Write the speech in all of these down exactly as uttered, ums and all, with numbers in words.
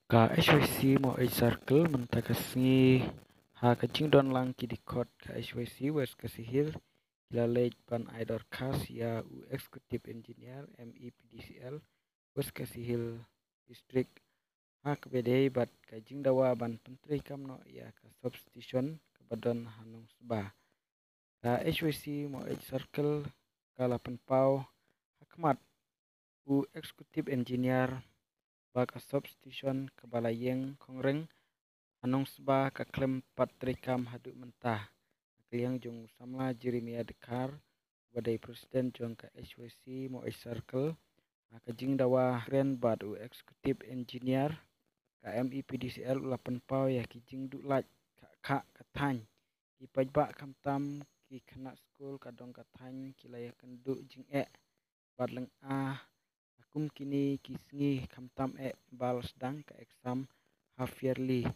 Ka H Y C Mawheh Circle mynta ka sngi ha ka jingdon lang ki dkhot ka H Y C West Khasi Hills ki la leit ban ai dorkhas ïa u Executive Engineer M E P D C L West Khasi Hills District ha kaba ïadei bad ka jingdawa ban pyntreikam noh ïa ka substation kaba don ha Nongsba. Ka H Y C Mawheh Circle ka la pynpaw ha khmat u Executive Engineer ba ka substation kaba la ïeng khongryng ha Nongsba ka khlem pat treikam haduh mynta. Na ka liang jong u samla Jeremiah Dkhar uba dei President jong ka H Y C Mawheh Circle, ha ka jingdawa kren bad u Executive Engineer ka M E P D C L u la pynpaw ïa ki jingduh lait ka, ka, ka thaiñ, ki paidbah khamtam ki khynnah skul ka dong ka thaiñ ki la ïakynduh jingeh bad lynga ha kum kine ki sngi khamtam eh ba la sdang ka exam half yearly.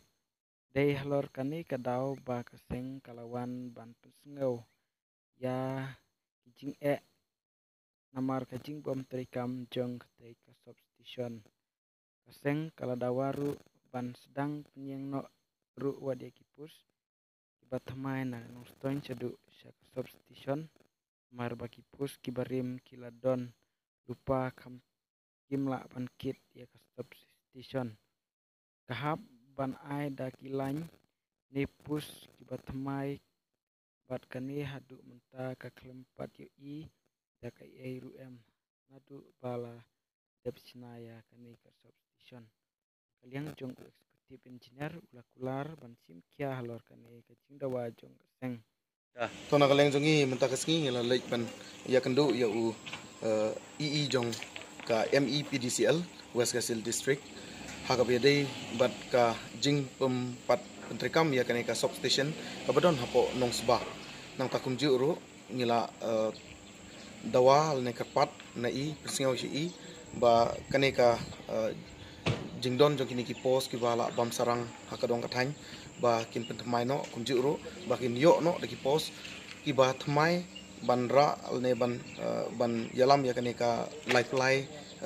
Dei halor kane ka daw ba ka seng ka la wan ban pynsngew ïa ki jingeh namar ka jingbym treikam jong katei ka substation. Ka seng ka la dawa ruh ban sdang pynïeng noh ruh wat ïa ki post kiba thymmai na Nongstoiñ shaduh sha ka substation. Namar ba ki post kiba rim ki la don lypa kham kim lah ban kit ïa ka substation. Ka hap ban ai da ki lain ne post kiba thymmai bad kane haduh mynta ka khlem pat ïohi da kaei ruh em naduh ba la dep shna ïa kane ka substation. Ka liang jong u Executive Engineer u la kular ban shim khia halor kane ka jingdawa jong ka seng. To na ka liang jong ngi mynta ka sngi ngi la leit ban ïakynduh ïa u, eh, E E jong ka M E P D C L West Khasi Hills District ha kaba ïadei bad ka jingpympat pyntreikam ïa kane ka substation kaba don hapoh Nongsba. Nangta kumjuh ruh ngi la, eh, dawa lane kyrpad na i, pynsngew sha i ba kane ka, eh, jingdon jong kine ki post kiba la bam sarang ha ka dong ka thaiñ ba kin pynthymmai noh, kumjuh ruh ba kin ïoh noh da ki post kiba thymmai ban rah lane ban, eh, ban ïalam ïa kane ka laiphew lai,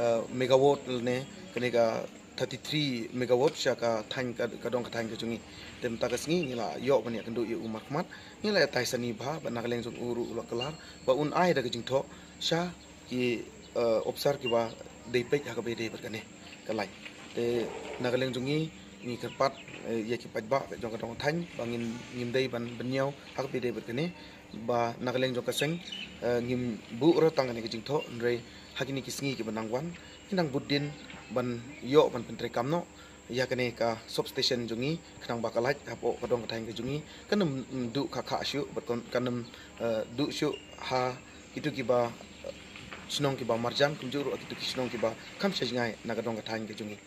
eh, megawatt lane kane ka thirty-three megawatt sha ka thaiñ ka, ka dong ka thaiñ ka jong ngi. Te mynta ka sngi ngi la ïoh ban ïakynduh ïa u markhmat, ngi la ïatai sani bha bad na ka liang jong u ruh u la kular ba un ai da ka jingthoh sha ki, eh, opsar kiba dei peit ha kaba ïadei bad kane ka lain. Te na ka liang jong ngi ngi kyrpad, eh, ïa ki paidbah jong ka dong ka thaiñ ba ngin, ngim dei ban bynñiaw ha kaba ïadei bad kane ba na ka liang jong ka seng, eh, ngim buh ruh tang kane ka jingthoh, hynrei ha kine ki sngi kiba nang wan ngi nang bud dien ban ïoh ban pyntreikam noh ïa kane ka substation jong ngi khnang ba ka lait hapoh ka dong ka thaiñ ka jong ngi kan ym duh kha kha shuh bad kan, kan ym, eh, duh shuh ha kito kiba, eh, shnong kiba marjan kumjuh ruh ha kito ki shnong kiba kham sha jngai na ka dong ka thaiñ ka jong ngi.